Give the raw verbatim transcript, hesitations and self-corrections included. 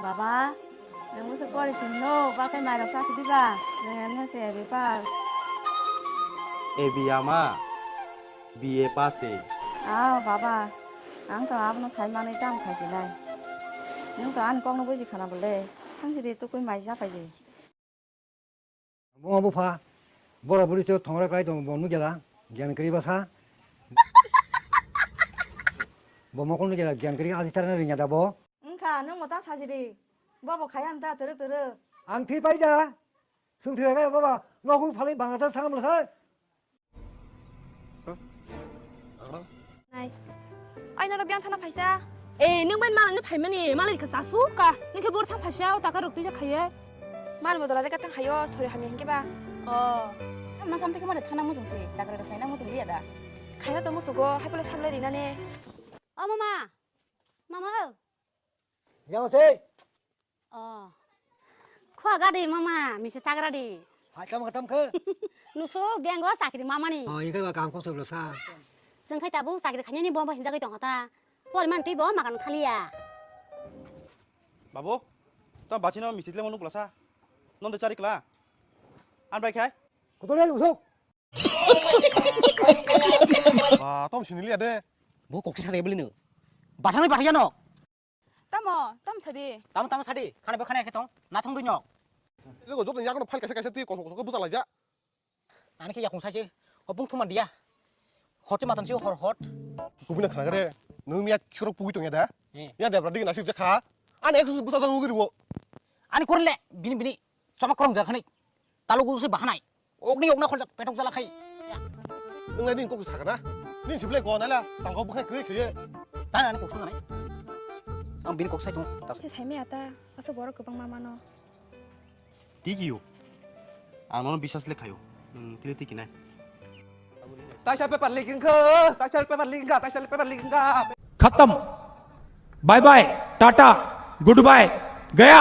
Baba, nwng bwswk pori sini no, bathai mairok cha sidi ba, nwng M S A A B pass. A B ama B A pass se. Ah, baba, ang to abono sai manwi tamo khai sinai. Nwng to ani kokno buji khana bole, thang sidi tukui mai ja pai di. Buma bupha, bora buri to thongra klai tongo, bo nugya da, gyan kwrwi basa. Bo mokol nugya da, gyan kwrwi aji tarna ringya da bo. Wngkha, nwng mo ta sajiri. Bobo khaya wng ta toro toro. Ang thwi pai da. Swng thwi pai baba, nogu phalwi Bangladesh thang bwlasa. Nai. Ai, noro biyang thana phaisa. Eh, nwng bai malai no phaimani, malai kha chasu ka. Nwng khe bor thang phaisa, o taka rok twi jak khaiye. Mal modol are ka thang khayo, sori hamya hinkhe ba. Oh. Tham na tham te khe mare thana mujung si, chakri rok khaina mujung liya da. Khaina to musugo, hai pole samlai rina ne. O mama. Mama o. Yang se. Oh. Khua gadi mama, misi sagra di. Hai kam katam khe. Nusuk benggo chakri mamani. Oh, ikai ba kam kok seblo sa. Sengkhai tabu chakri khanyani bomba hinjagwi tong hata. Poriman twi bo makan thaliya. Babu, tam bachino misi tle manu plasa. Non de chari kla. An bai khai. Kotole usuk. Ba, tom sini liya de. Bo kokti sakai beli no. Bathang ni bathang no. Tamo, tam sadi. Tamo, tamo sadi. Khana be khana khe tong. Na thong dui nyok. Lego joto yakno phal kaisa kaisa twi kosok kosok busa laija. Ani khe yakung sai se. Hopung thuma dia. Hot matan si hor hot. Kubina khana gare. Nung miya khirok pugui tong ya da. Eh. Ya debra digi nasik je kha. Ani eksu busa da nugri bo. Ani korle bini bini. Choma korong ja khani. Talugu se bahanai. Okni okna khol petok jala khai. Nung nai din kok sakana. Nin sible ko nala. Tangko bukhai kri kri. Ta nani kok sanai. Ang bini kok sai tung. Se saime ata. Aso borok kwbang ma mano. Tigi yo. Ang nono bisas le khayo. Hmm, tili tigi nai. Taisa paper leak wngkha, taisa paper leak wngkha, taisa paper leak wngkha. खत्म। Bye bye, tata, good bye, गया।